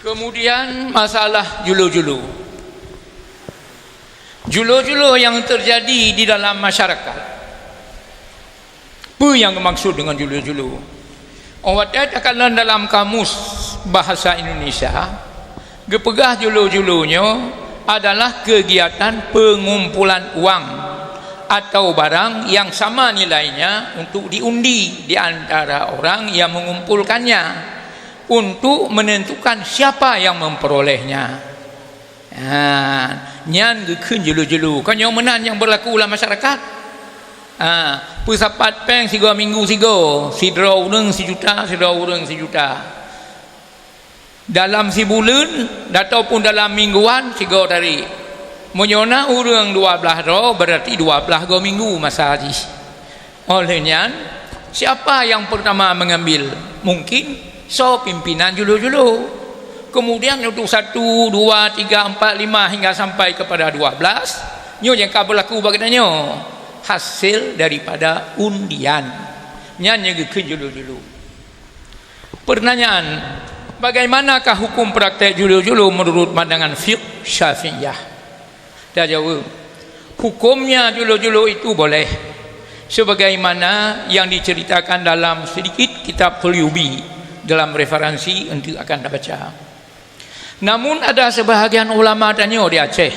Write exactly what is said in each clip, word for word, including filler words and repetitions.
Kemudian, masalah julu-julu. Julu-julu yang terjadi di dalam masyarakat. Peue nyang geumaksud deungon julu-julu? Óh watée takalon dalam kamus bahasa Indonesia, geupeugah julu-julu nyoe adalah kegiatan pengumpulan uang atau barang yang sama nilainya untuk diundi di antara orang yang mengumpulkannya untuk menentukan siapa yang memperolehnya. Ha, nyan geukheun julu-julu. Kon nyoe meunan nyang beulaku lam masyarakat. Ha, peusapat péng sigoe minggu sigoe, sidroe ureuëng sijuta, sidroe ureuëng sijuta. Dalam sibuleuen ataupun dalam mingguan sigoe tarék. Meunyoe na ureuëng dua blaih droe, berarti dua blaih goe minggu masa jih. Oleh nyan, siapa yang pertama mengambil? Mungkin soe pimpinan julu-julu. Kemudian untuk satu, dua, tiga, empat, lima hingga sampai kepada dua belas, nyoe nyang ka beulaku bak geutanyoe. Hasil daripada undian. Nyan nyang geukheun julu-julu. Pertanyaan, bagaimanakah hukum praktek julu-julu menurut pandangan fiqh Syafi'iyah? Tajaweueb, hukumnya julu-julu itu boleh, sebagaimana yang diceritakan dalam sedikit kitab Qulyubi dalam referensi untuk akan tabaca. Namun ada sebahagian ulama tanyoe di Aceh,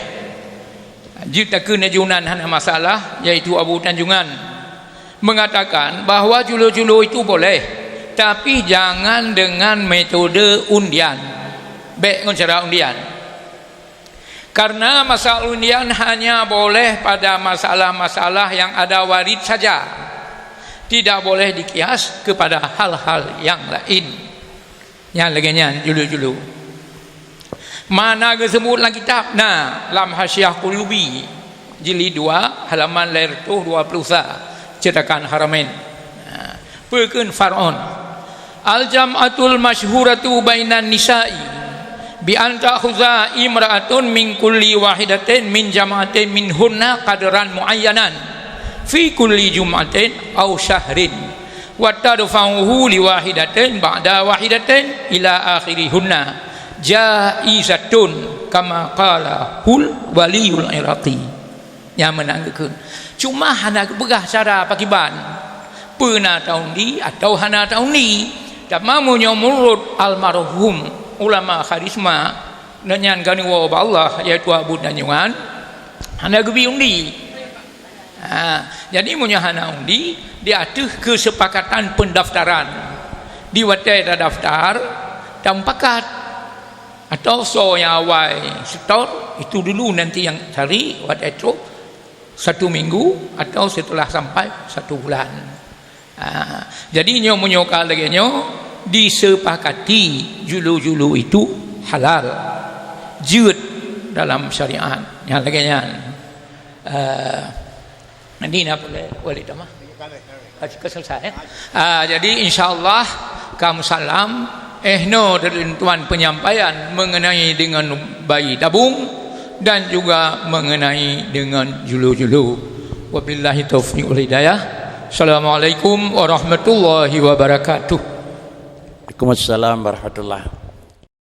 jeuet takheun Yunan hana masalah, yaitu Abu Tanjungan, mengatakan bahwa julu-julu itu boleh, tapi jangan dengan metode undian. Bék ngon cara undian. Karena masalah undian hanya boleh pada masalah-masalah yang ada warid saja. Tidak boleh dikias kepada hal-hal yang lain. Nyan lagée nyan julu-julu. Mana geuseubut lam kitab? Na, lam Hasyiah Qulyubi, jilid dua, halaman lhée reutôh dua puluh sa, Cetakan Haramain. Nah, peue kheun Firaun? Al-jam'atul masyhuratu bainan nisa'i bi an ta'khudha imra'atun min kulli wahidatin min jam'atin minhunna qadran muayyanan fi kulli jum'atin aw syahrin. Wa tadfa'uhu li wahidatin ba'da wahidatin ila akhirihunna jaizatun kama qala hul waliyul iraqi. Nyang meunan geukheun. Cuma hana geupeugah cara pakiban. Peue na taundi atau hana taundi. Tapi meunyoe meunurot almarhum ulama Kharisma, nyan ka neuwoe bak Allah, yaitu Abu Tanjungan, hana geubi undi. Ha, jadi meunyoe hana undi, di ateueh keusepakatan pendaftaran. Di watée tadaftar, tamupakat. Atau soe nyang awai setor, itu dulu nanti nyang cari, watée trok satu minggu atau setelah sampai satu bulan. Ha, jadi nyoe meunyoe ka lagée nyoe, disepakati julu-julu itu halal. Jeuet dalam syariat. Nyang lagée nyan. Eh, Ini na boleh, boleh dah mah. Ka selesai, ya? Ah, jadi, insya Allah, kamu salam. Eh, no, dari tuan penyampaian mengenai dengan bayi tabung dan juga mengenai dengan julu-julu. Wabillahi taufiq wal hidayah. Assalamualaikum warahmatullahi wabarakatuh. Waalaikumsalam warahmatullah.